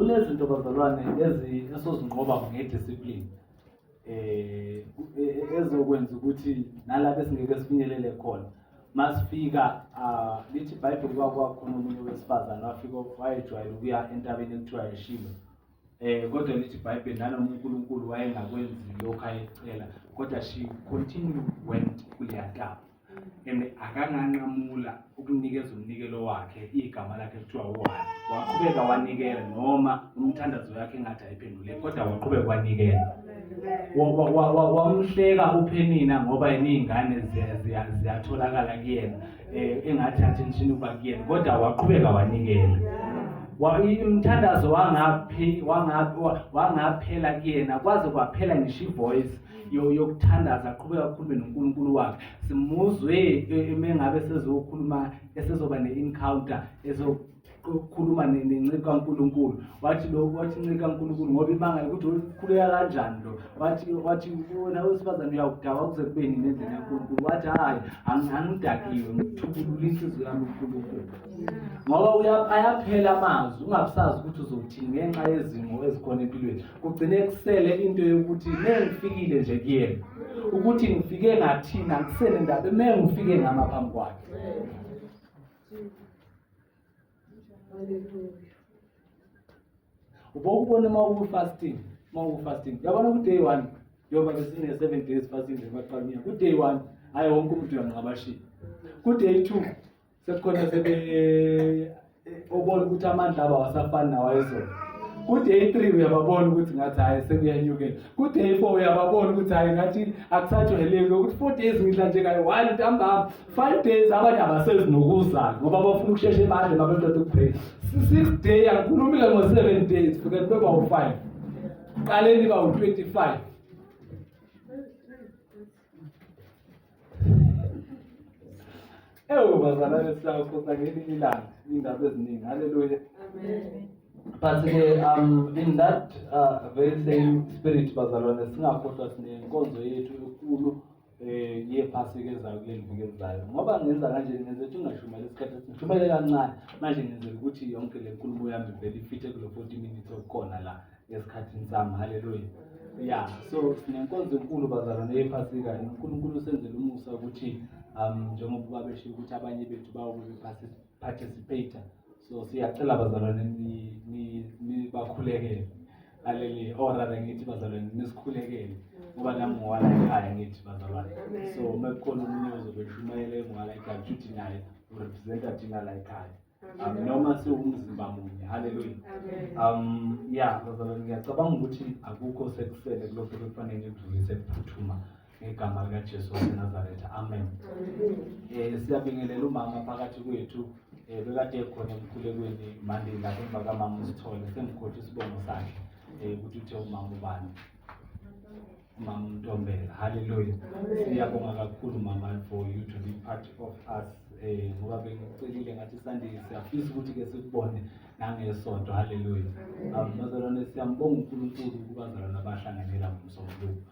Kunezinto bazalwane esozinqoba ngediscipline ezokwenza ukuthi nalapho esingeke sifinyelele khona masifika, lithi iBhayibheli kwakwakhona omunye wesifazane wafika wayejwayele ukuya entabeni ekuthiwa eShilo. Kodwa lithi iBhayibheli nanoma uNkulunkulu wayengakwenzi lokho ayekucela, kodwa she continue went kuleya ntaba and akanganqamula ukunikeza umnikelo wakhe, igama lakhe kuthiwa uHana. Waqhubeka wanikela noma umthandazo yakhe engathi ayiphendule, kodwa waqhubeka wanikela. Wamhleka uPhenina ngoba yena iy'ngane ziyatholakala kuyena, engathi attention uba kuyena, kodwa waqhubeka wanikela. Umthandazo wangaphela kuyena kwaze kwaphela ngisho ivoice yokuthandaza, aqhubeka akhulume noNkulunkulu wakhe. Simuzwe mengabe sezokhuluma, esezoba ne-encounter, ezokhuluma nenceku kaNkulunkulu. Wathi lo, wathi inceku kaNkulunkulu, ngoba ibangela ukuthi ukhuleka kanjani lo. Wathi wena wesifazane uyawudakwa kuze kube nini endlini kaNkulunkulu? Wathi hhayi, angidakiwe, ngithukulula inhliziyo yami kuNkulunkulu. Ngoba ayaphela amazwi, ungabusazi ukuthi uzothini ngenxa yezimo ezikhona empilweni. Kugcine kusele into yokuthi mengifikile nje kuyena, ukuthi ngifike ngathina ngisele ndaba mengifike ngama phambi kwakhe. Ubokubona uma uku-fasting, uma uku-fasting. Uyabona ku-day 1, njengoba besine 7 days fasting nje baqala unyaka. Ku-day 1, hhayi wonke umuntu uyanqabashila. Ku-day 2, sekukhona sebe obona ukuthi amandla abo awasafani nawayizolo. Ku-day 3 uyababona ukuthi ngathi hhayi sekuyanyukela. Ku-day 4 uyababona ukuthi hhayi ngathi akusajwayeleki ukuthi 4 days ngidla nje kayi-1 ntambama. 5 days abanye abasezi nokuza ngoba bafuna ukusheshe badle mabeqeda ukubreak. 6 day angikhulumi-ke ngo-7 days, fike kube bawu-5. Qaleni bawu-25. Ewu bazalwane, siyaxoxa ngelinye ilanga iy'ndaba eziningi. Haleluya. Amen. But-ke in that very same spirit bazalwane, singakhohlwa sinenkonzo yethu enkulu yephasika ezayo kuleli viki elizayo. Ngoba ngenza kanje, ngenza ukuthi ngingashumayeli isikhathi esiningi, ngishumayele kancane manje, ngenzela ukuthi yonke le nkulumo yami ivele ifithe kulo 40 minutes okukhona la esikhathini sami. Haleluya. Yeah, so sinenkonzo enkulu bazalwane yephasika. UNkulunkulu usenzele umusa ukuthi njengoba ubaba eshiwo ukuthi abanye bethu bayobe participate. So siyacela bazalwane nibakhulekele. Haleluya. Or rather ngithi bazalwane nisikhulekele, ngoba nami ngowala ekhaya ngithi bazalwane. So uma kukhona omunye ozobe eshumayele ngowala ekhaya, kusho ukuthi naye urepresenta thina la ekhaya. Noma siwumzimba munye. Haleluya. Yeah, bazalwane, ngiyacabanga ukuthi akukho sekusele kulokhu ekufanele ngikudlulise kuphuthuma ngegama likaJesu waseNazaretha. Amen. Siyabingelela umama phakathi kwethu, bekade ekhona emkhulekweni Monday lapho emva kamama uSithole, sengikhohlwa isibongo sakhe, ukuthi uthe umama ubani, umama uNtombela. Haleluya. Siyabonga kakhulu mama for you to be part of us, ngoba bengicelile ngathi Sunday siyafisa ukuthi ke sikubone nangesonto. Haleluya. Bazalwane, siyambonga uNkulunkulu kubazalwane abahlanganyela ngomsombuluko.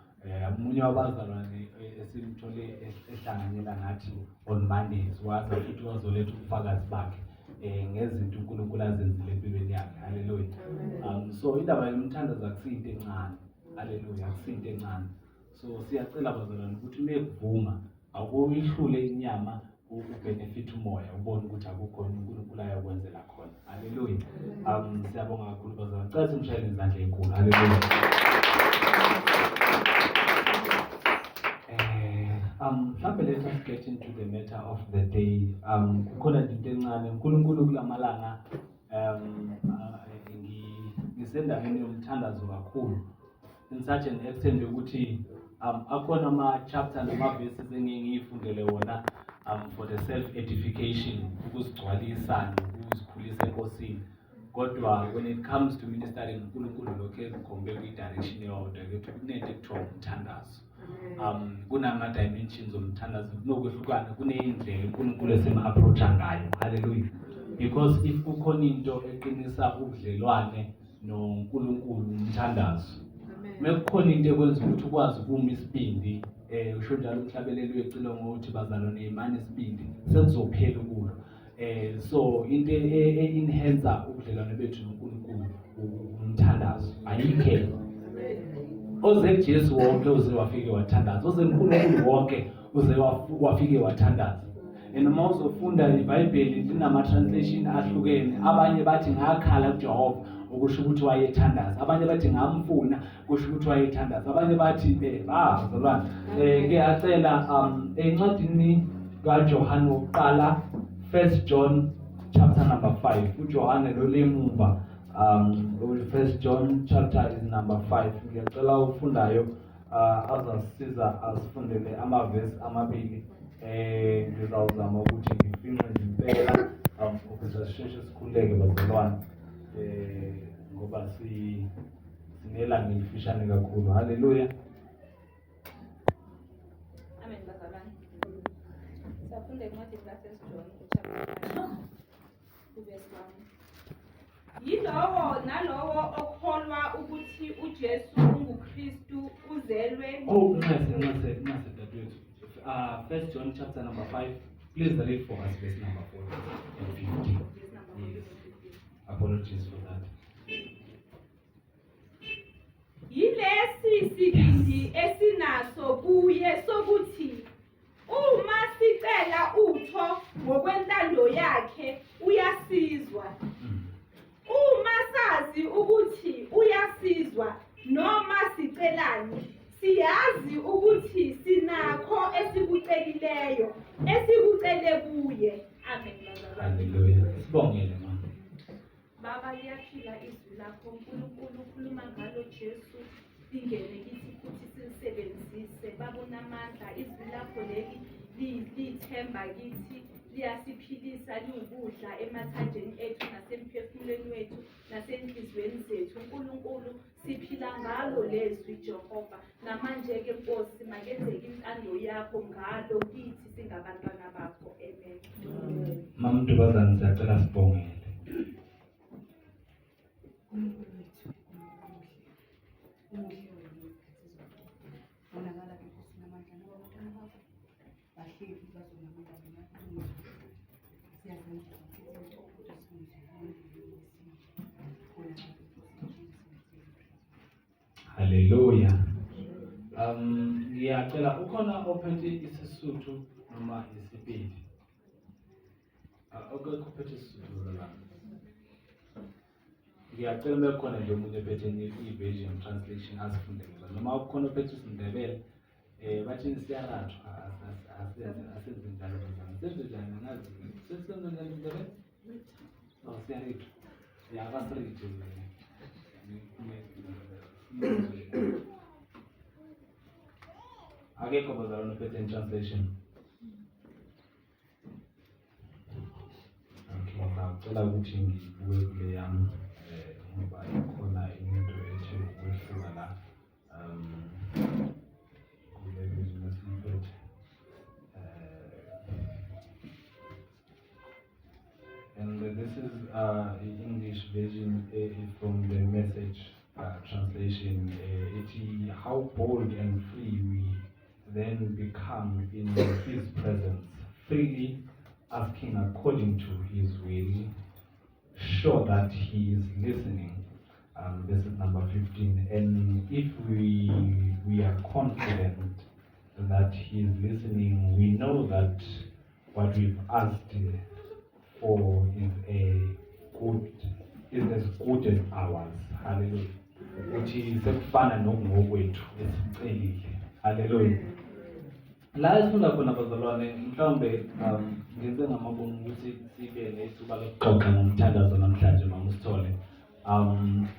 Omunye wabazalwane esimthole ehlanganyela nathi on Mondays waza futhi wazoletha ubufakazi bakhe ngezinto uNkulunkulu azenzile empilweni yakhe. Haleluya. So indaba yomthandazo akusiyinto encane. Haleluya, akusiyinto encane. So siyacela bazalwane ukuthi mekuvuma awuyihlule inyama, ubenefit umoya, ubone ukuthi akukho uNkulunkulu ayokwenzela khona. Haleluya. Siyabonga kakhulu bazalwane. Cela simshayele izandla ezinkulu. Haleluya. Mhlambe let us get into the matter of the day. Kukhona nje into encane. uNkulunkulu kulamalanga ngisendaweni yomthandazo kakhulu, in such an extent yokuthi akhona ama-chapter nama-verses engike ngiyifundele wona for the self edification, ukuzigcwalisa nokuzikhulisa enkosini. Kodwa when it comes to ministering, uNkulunkulu lokhu engikhombe kwi-direction eyodwa ukuthi kunento ekuthiwa umthandazo. Kunama-dimensions omthandazo, kunokwehlukana, kuney'ndlela uNkulunkulu esima-approach-a ngayo. Haleluya. Because if kukhona into eqinisa ubudlelwane noNkulunkulu, umthandazo. Mekukhona into ekwenza ukuthi ukwazi ukuma isibindi, usho njalo umhlabeleli wecilongo ngokuthi bazalwane imani isibindi, sekuzophela ukulwa. So into e-enhancer ubudlelwane bethu noNkulunkulu umthandazo, ayikho. Oze kuJesu wonke uze wafike wathandaza, oze kuNkulunkulu wonke uze wafike wathandaza. And uma uzofunda iBhayibheli linama-translation ahlukene. Abanye bathi ngakhala kuJehova, okusho ukuthi wayethandaza. Abanye bathi ngamfuna, kusho ukuthi wayethandaza. Abanye bathi bazalwane, ngiyacela encwadini kaJohane wokuqala, First John chapter number 5. UJohane lo lemumva, First John chapter is number 5. Ngiyacela ufundayo azasisiza asifundele amavesi amabili. Ngizawuzama ukuthi ngifinqe nje impela ukuze sisheshe sikhululeke bazalwane, ngoba sinelanga elifishane kakhulu. Haleluya. Amen bazalwane. Safunda encwadini kaFirst John chapter 5 verse 1. Yilowo nalowo okholwa ukuthi uJesu unguKristu uzelwe. Oh, nxese, nxese, nxese dadewethu. First John chapter number 5, please read for us verse number 4 and 15. Verse number 4 Yes. and 15. Apologies for that. Yilesi sibindi esinaso kuye sokuthi uma sicela utho ngokwentando yakhe uyasizwa. Uma sazi ukuthi uyasizwa noma sicelani, siyazi ukuthi sinakho esikucelileyo, esikucele kuye. Amen bazalwane. Hallelujah. Sibongele mama. Baba, liyaphila izwi lakho uNkulunkulu, ukhuluma ngalo Jesu, lingene kithi futhi silisebenzise. Baba unamandla, izwi lakho leli liyithemba kithi, liyasiphilisa, liwukudla emathanjeni ethu nasemphefumulweni wethu nasenhliziyweni zethu. uNkulunkulu, siphila ngalo lezwi Jehova. Namanje-ke Nkosi, makenzeke intando yakho ngalo kithi singabantwana bakho. Amen. Mama Ntubazane, siyacela sibongele. uNkulunkulu wethu, uNkulunkulu omuhle, umuhle wena ngezikhathi zonke. Bonakala-ke Nkosi namandla nabo abantwana bakho bahleli bazomamela wena kulomzuzu. Siyazenza zonke izinto kodwa singumzuzu wesimo. Bonakala Nkosi njengesimzeli. Hallelujah. Ngiyacela, ukhona ophethe isiSuthu noma isiPedi? Akekho ophethe isiSuthu bazalwane. Ngiyacela uma kukhona nje omunye ophethe i-version translation asifundele zona. Noma kukhona ophethe isiNdebele, bathini, siyarathwa, asenze njalo bazalwane. Senze njani, angazi. Senze njani isiNdebele? Oh, siyarithwa. Ya, abasirithe. Akekho bazalwane ophethe in-translation. Okay, ngicela ukuthi ngibuye kule yami ngoba ikhona into ethi ukwehluka la kule version esiyiphethe. And this is the English version from the Message translation. It how bold and free we then become in His presence, freely asking according to His will, sure that He is listening. This is number 15. And if we are confident that He is listening, we know that what we've asked for is as good as ours. Hallelujah. Ukuthi sekufana nokungokwethu esicelile. Hallelujah. La esifunda khona bazalwane, mhlawumbe ngenze ngamabomu ukuthi sibe nethuba lokuxoxa ngomthandazo namhlanje, mama usithole.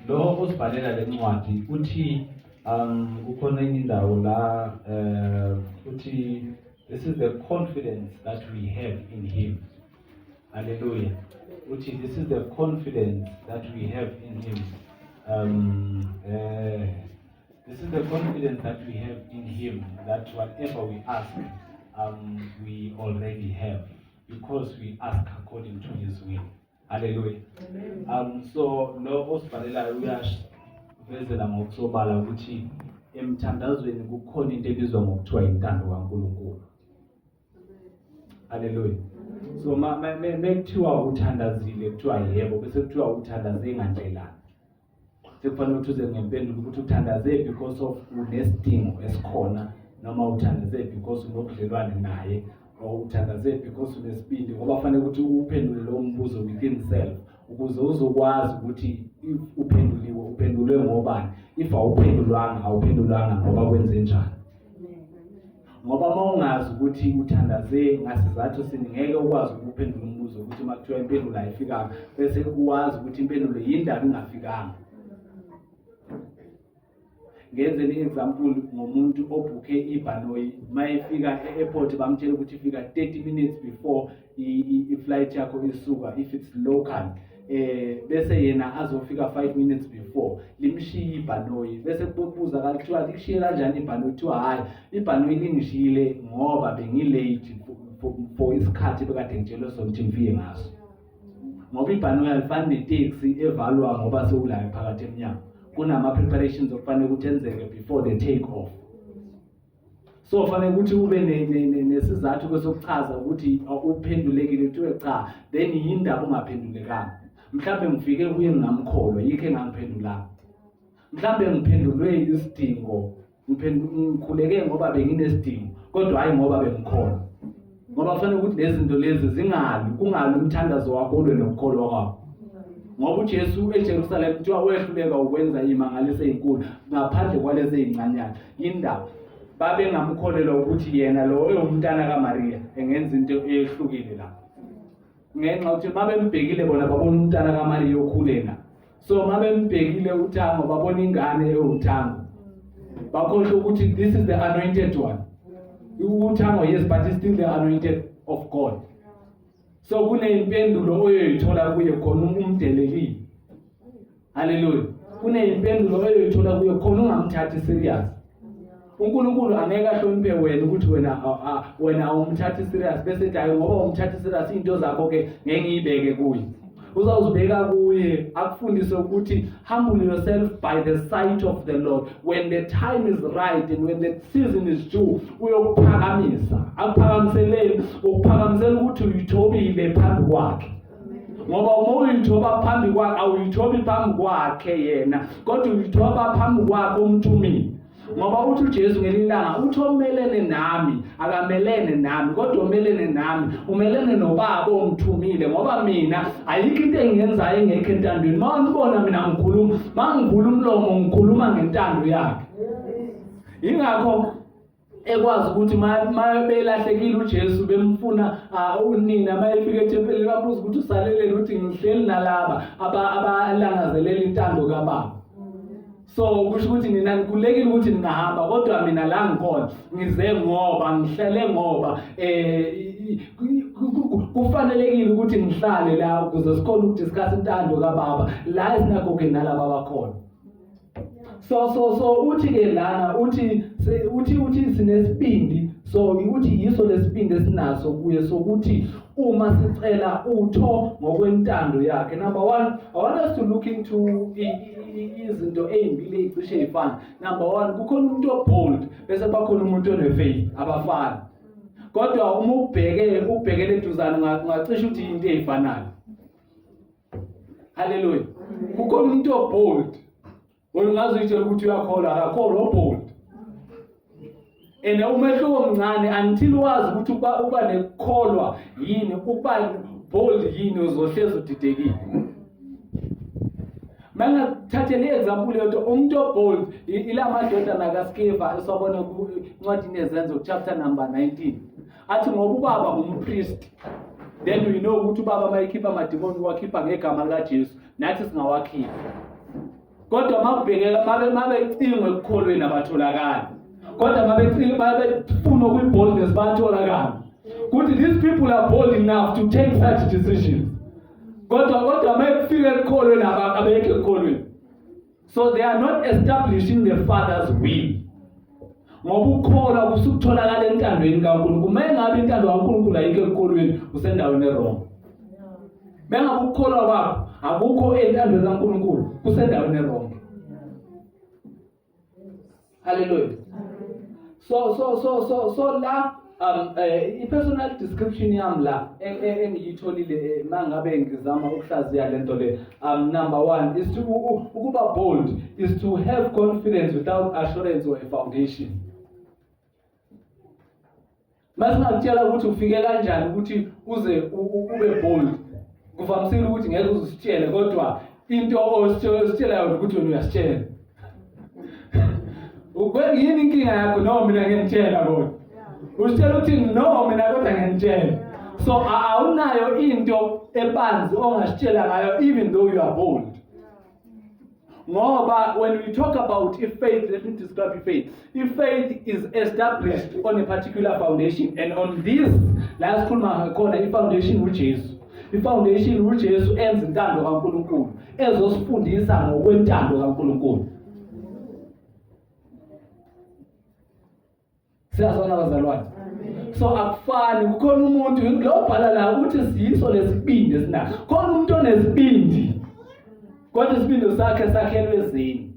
Lo osibhalela le ncwadi uthi kukhona enye indawo la uthi this is the confidence that we have in Him. Hallelujah. Uthi this is the confidence that we have in Him. This is the confidence that we have in Him, that whatever we ask, we already have, because we ask according to His will. Hallelujah. So lo osibhalelayo uyasivezela ngokusobala ukuthi emthandazweni kukhona into ebizwa ngokuthiwa intando kaNkulunkulu. Hallelujah. So mekuthiwa uthandazile, kuthiwa yebo, bese kuthiwa uthandaze ngandlelani, sekufanele ukuthi uze ngempendulo ukuthi uthandaze because of unesidingo esikhona, noma uthandaze because unobudlelwane naye, or uthandaze because unesibindi, ngoba fanele ukuthi uphendule lowo mbuzo within self ukuze uzokwazi ukuthi if uphenduliwe, uphendulwe ngobani, if awuphendulwanga, awuphendulwanga ngoba kwenze njani. Ngoba uma ungazi ukuthi uthandaze ngasizathu sini, ngeke ukwazi ukuphendula umbuzo ukuthi uma kuthiwa impendulo ayifikanga, bese uwazi ukuthi impendulo yindaba ingafikanga. Ngenze i-example ngomuntu obhukhe ibhanoyi, uma efika e-airport bamtshela ukuthi ifika 30 minutes before i-flight yakho isuka, if it's local, bese yena azofika 5 minutes before, limshiye ibhanoyi. Bese kubuza kuthiwa likushiye kanjani ibhanoyi? Kuthiwa hhayi, ibhanoyi lingishiyile ngoba bengi-late for isikhathi bekade ngitshelwe sona ukuthi ngifike ngaso. Ngoba ibhanoyi alifani neteksi evalwa ngoba sewulayo phakathi emnyango, kunama-preparations okufanele ukuthi enzeke before the take off. So fanele ukuthi ube nesizathu kwesokuchaza ukuthi uphendulekile, kuthiwe cha, then yindaba ungaphendulekanga. Mhlawumbe ngifike kuye ngingamkholwa, yikho engangiphendulanga. Mhlawumbe ngiphendulwe isidingo, ngikhuleke ngoba benginesidingo, kodwa hhayi ngoba bengikholwa. Ngoba kufanele ukuthi lezi zinto lezi zingali, kungali umthandazo wakho ulwe nokukholwa kwakho. Ngoba uJesu eJerusalem kuthiwa wehluleka ukwenza iy'mangaliso ey'nkulu ngaphandle kwalezi ey'ncanyana. Yindaba babengamkholelwa ukuthi yena lo ewumntana kaMaria engenza into eyehlukile la, ngenxa ukuthi babembhekile bona babona umntana kaMaria okhulela. So mabembhekile uthango babona ingane ewuthango, bakhohlwa ukuthi this is the anointed one. Uthango, yes, but it's still the anointed of God. So kuneyimpendulo oyoyithola kuye khona umdelelile. Haleluya. Kuneyimpendulo oyoyithola kuye khona ungamthathi serious. uNkulunkulu angeke ahloniphe wena ukuthi wena awumthathi serious, bese ethi hayi, ngoba umthathi serious into zakho ke ngeke ngiyibeke kuye. Uzawuzibeka kuye akufundise ukuthi humble yourself by the sight of the Lord. When the time is right and when the season is due, uyokuphakamisa. Akuphakamiseleni? Ukuphakamisela ukuthi uyithobile phambi kwakhe. Ngoba uma uyithoba phambi kwakhe, awuyithobi phambi kwakhe yena, kodwa uyithoba phambi kwakhe umthumile. Ngoba uthi uJesu ngelinye ilanga uthi omelene nami akamelene nami, kodwa omelene nami umelene noBaba ongithumile. Ngoba mina ayikho into engiyenzayo engekho entandweni. Uma ngibona mina ngikhuluma, uma ngivula umlomo ngikhuluma ngentando yakhe. Ingakho ekwazi ukuthi ma belahlekile uJesu bemfuna, unina mayefika ethempelini babuza ukuthi usaleleni, uthi ngihleli nalaba abalangazelela intando kaBaba. So kusho ukuthi nina nikhululekile ukuthi ningahamba, kodwa mina la ngikhona ngize ngoba ngihlele, ngoba kufanelekile ukuthi ngihlale la ukuze sikhone ukudiscuss intando kaBaba la esinagogeni nalaba abakhona. So uthi ke lana uthi sinesibindi. So uthi yiso lesibindi esinaso kuye sokuthi uma sicela utho ngokwentando yakhe. Number 1, I want us to look into izinto ezimbili ezicishe ezifana. Number 1, kukhona umuntu obold bese kuba khona umuntu one-faith, abafani. Kodwa uma ubhekele eduzane ungacishe uthi into ezifanayo. Haleluya. Kukhona umuntu obold, wena ungazuyitshela ukuthi uyakholwa, akakholwa, obold. And umehluko mncane until wazi ukuthi uba nekukholwa yini, ukuba bold yini, uzohlezi udidekile. Mangathathela i-example yodwa, umuntu obold ila madodana kaSkeva esiwabona encwadini yeZenzo chapter number 19. Athi ngoba ubaba umpriest, then we know ukuthi ubaba mayikhipha amadimoni uwakhipha ngegama likaJesu, nathi singawakhipha. Kodwa makubhekeka mabecingwe ekukholweni abatholakali, kodwa mabecingwe babefuna okuyi-boldness bayatholakala. Kuthi these people are bold enough to take such decisions, kodwa mayekufika ekukholweni abekho ekukholweni. So they are not establishing the Father's will. Ngoba ukukholwa kusukutholakala entandweni kaNkulunkulu. Uma engabe intando kaNkulunkulu ayikho ekukholweni, usendaweni e-wrong. Mengabe ukukholwa kwakho akukho entandweni kaNkulunkulu, kusendaweni e-wrong. Haleluya. So la I-personal description yami la engiyitholile mangabe ngizama ukuhlaziya lento le, number one is to ukuba bold is to have confidence without assurance or a foundation. Masingakutshela ukuthi ufike kanjani ukuthi uze ube bold, kuvamisile ukuthi ngeke uzusitshele, kodwa into ositshela yona ukuthi wena uyasitshela. Yini inkinga yakho? No, mina ngiyamtshela kodwa. Usitshela ukuthi no, mina kodwa ngiyamtshela. So awunayo into ebanzi ongasitshela ngayo even though you are bold. Ngoba when we talk about faith, let me describe faith. If faith is established on a particular foundation, and on this la sikhuluma ngakhona, i-foundation uJesu. I-foundation uJesu enza intando kaNkulunkulu, ezosifundisa ngokwentando kaNkulunkulu. Siyazwana bazalwane? So akufani, kukhona umuntu lo bhala la uthi siyiso lesibindi esinaso. Khona umuntu onesibindi, kodwa isibindi sakhe sakhelwe ezeni.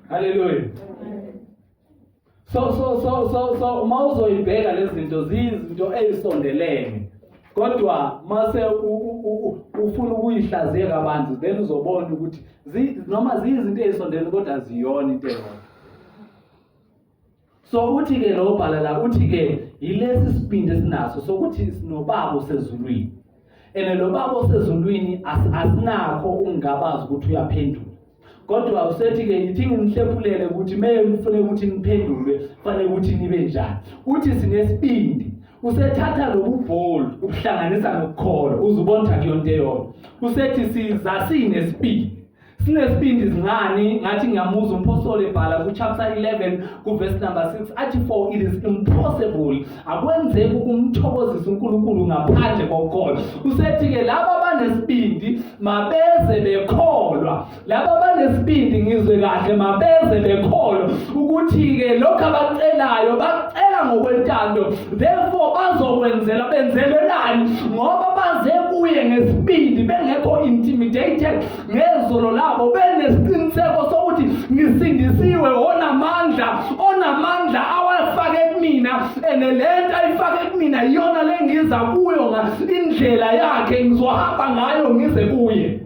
Hallelujah. So uma uzoyibheka lezi zinto, ziyizinto ezisondelene, kodwa mase ufuna ukuyihlaziya kabanzi, then uzobona ukuthi noma ziyizinto ezisondelene kodwa aziyona into eyodwa. So uthi ke lo bhala la, uthi ke yilesi sibindi esinaso sokuthi sinobaba osezulwini, and lo baba osezulwini asinakho ukungabaza ukuthi uyaphendula. Kodwa usethi ke ithi nginihlephulele ukuthi meye ngifune ukuthi niphendulwe fanele ukuthi nibe njani. Uthi sinesibindi, usethatha lobu bold ukuhlanganisa nokukholwa, uzubona ukuthi akuyonto eyodwa. Usethi siza sinesibindi, sinesibindi zingani? Ngathi ngiyamuzwa umpostoli ebhala ku-chapter 11 ku-verse number 6 athi, "For it is impossible, akwenzeki ukumthokozisa uNkulunkulu ngaphandle kokukholwa." Usethi-ke laba abanesibindi mabeze bekholwa. Laba abanesibindi, ngizwe kahle, mabeze bekholwa ukuthi-ke lokhu abacelayo bacela ngokwentando, therefore bazokwenzela. Benzelelani? Ngoba baze kuye ngesibindi, bengekho intimidated ngezolo labo, benesiqiniseko sokuthi ngisindisiwe onamandla, onamandla awafake kumina, and le nto ayifake kumina iyona le ngiza kuyo indlela yakhe, ngizohamba ngayo ngize kuye.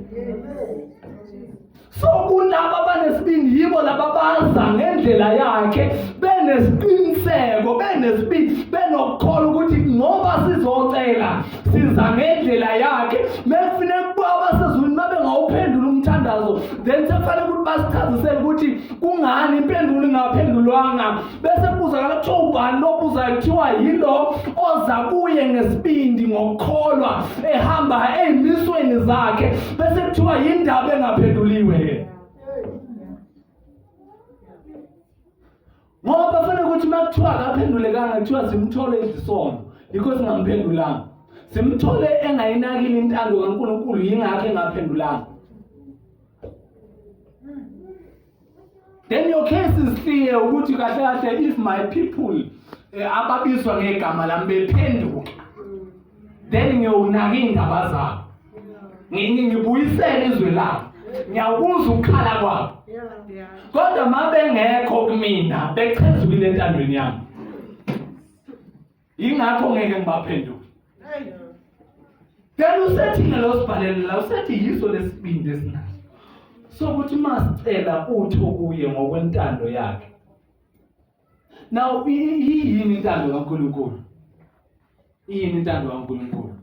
So kulaba abanesibindi, yibo laba baza ngendlela yakhe benesiqiniseko, benesibindi, benokukholwa ukuthi ngoba sizocela siza ngendlela yakhe. Mekufuneka kuba abasezulwini mabengawuphendula umthandazo, then sekufanele ukuthi basichazisele ukuthi kungani impendulo ingaphendulwanga. Bese kubuzakala kuthiwa ubani lobuzayo? Kuthiwa yilo oza kuye ngesibindi, ngokukholwa, ehamba ezimisweni zakhe. Bese kuthiwa yindaba engaphenduliwe ke, ngoba fanele ukuthi uma kuthiwa akaphendulekanga, kuthiwa simthole edlisono, yikho singamphendulanga. Simthole engayinakile intando kaNkulunkulu, yingakho engaphendulanga. Then your case is clear ukuthi kahle kahle, if my people ababizwa ngegama lami bephenduka, then ngiyonaka iy'ndaba zabo, ngibuyisele izwe labo, ngiyawubuza ukukhala kwabo. Kodwa ma bengekho kumina, bechezukile entandweni yami, yingakho ngeke ngibaphendule. Then usethi-ke lo sibhalele la, usethi yiso lesibindi esinaso sokuthi masicela utho kuye ngokwentando yakhe. Now iyini intando kaNkulunkulu? Iyini intando kaNkulunkulu?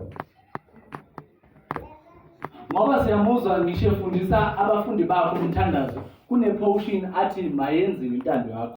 Ngoba siyamuzwa ngisho efundisa abafundi bakhe umthandazo, kune-portion athi mayenziwe intando yakho.